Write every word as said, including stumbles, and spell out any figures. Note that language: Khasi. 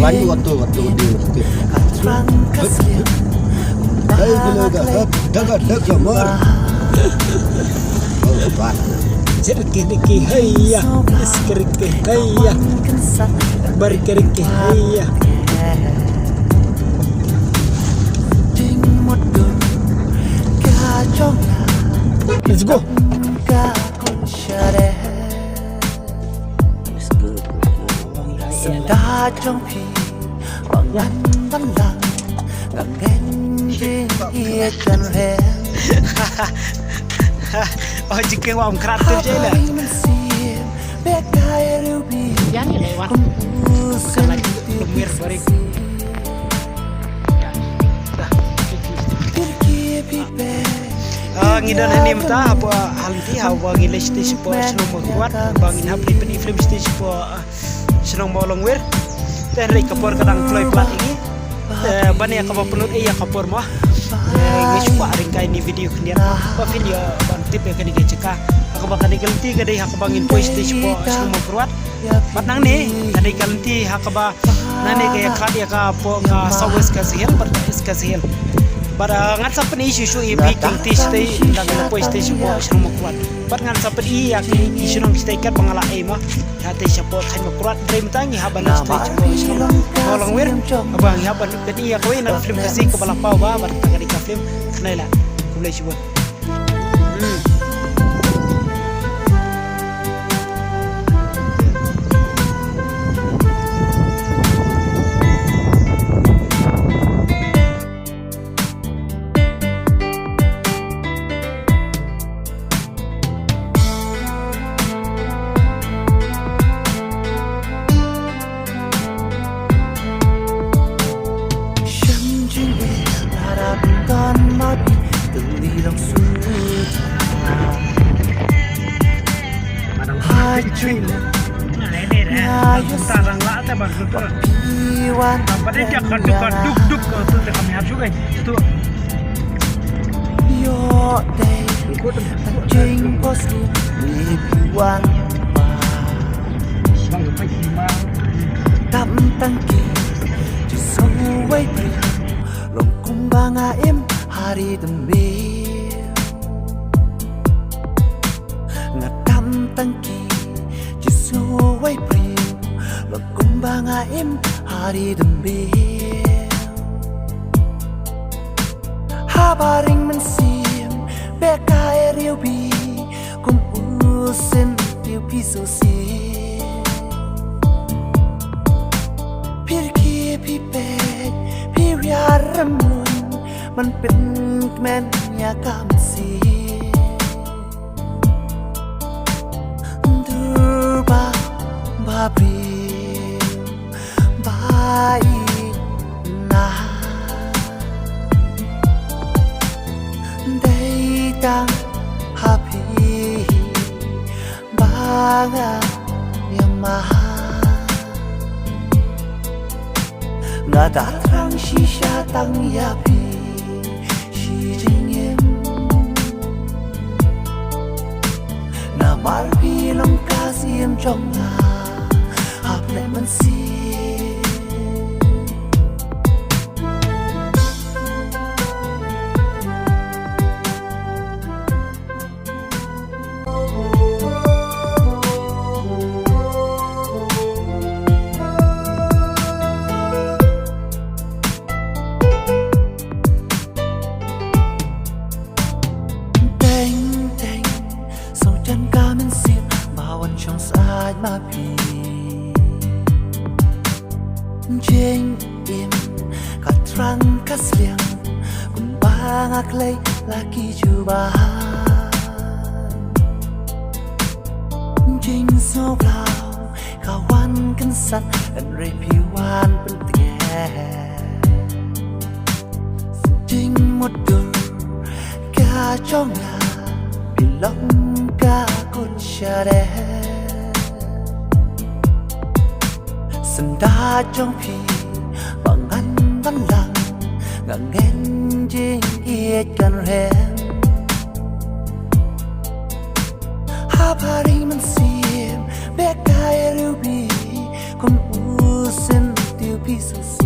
Lain waktu, waktu dia mesti. Hei, bila dah, dah, dah, dah, dah, mar. Oh, lepas. Jerke deke haya, skerke haya, berkerke haya. Let's go. Senda jong phi ba ngan ban lang, nga ngeit jingïeit kan rem. Oh, jingkyrpad ym khrat tu je la. Bad guy ruby. Ïa ni lewat. Bukan lagi lumir baring. Ah, ngi don hangne mynta hapoh, ah, ha lynti haba ngi leit stage hapoh shnong Mawkyrwat, ba ngin hap leit pyni film stage hapoh, ah, shnong Mawlongwir. Te hynrei ka por ka dang kloi palat ïa ngi. Eh, ban ïa kaba pynlut ïa ka por mo. Eh, ngi shu kwah ryngkai ïa kane ka video khyndiat ba phin ïoh ban tip ïa kane ka jaka. Ha kaba kane ka lynti ka dei ha kaba ngin poi stage hapoh shnong Mawkyrwat. Bad nangne ka dei ka lynti ha kaba nangne ka ïakhlad ïa ka hapoh ka South West Khasi Hills bad ka East Khasi Hills. Bad, ah, ngan sa pyni shuh shuh ïa phi ki lynti stage, ynda ngi la poi stage hapoh shnong Mawkyrwat. Bad ngan sa pyni ïa ki shnong stage katba nga la ai mo. Ïa stage hapoh thaiñ Mawkyrwat, hynrei mynta ngi hap ban leit stage hapoh shnong Mawlongwir. Haba ngi hap ban pyni ïa kawei na film Khasi kaba la paw bha, bad kata ka dei ka film Khynnah Ïalah. Khublei shibun. Ïoh dei jingpos ni piwan. Tam tang ki jingsngewwei briew, long kumba nga im ha ri tymmen. Nga tam tang ki jingsngewwei briew, long kumba nga im ha ri tymmen. Haba ring mynsiem, bad guy ruby, kum u syntiew phi sngewsih. Pyrkhi phi peit, phi riar rymmun, ban pynkmen ïa ka mynsiem. Dur ba, ba briew, ba i na. Dei tang ha phi ba nga ïa ma. Nga da thrang shisha tang ïa phi shi jingim. Namar phi long ka siem jong nga hapdeng mynsiem. Teng teng, sngewjan ka mynsiem ba wan shong sait ma phi. Jingim ka thrang ka sliang, kumba nga khlei la ki jubab. Jingsngewbha ka wan kynsan, hynrei phi wan pyntngen. Jingmutdur ka jong nga, phi long ka khun shareh. Syndah jong phi ba ngan ban lang, nga ngeit jingïeit kan rem. Haba ring mynsiem, bad guy ruby, kum u syntiew phi Services.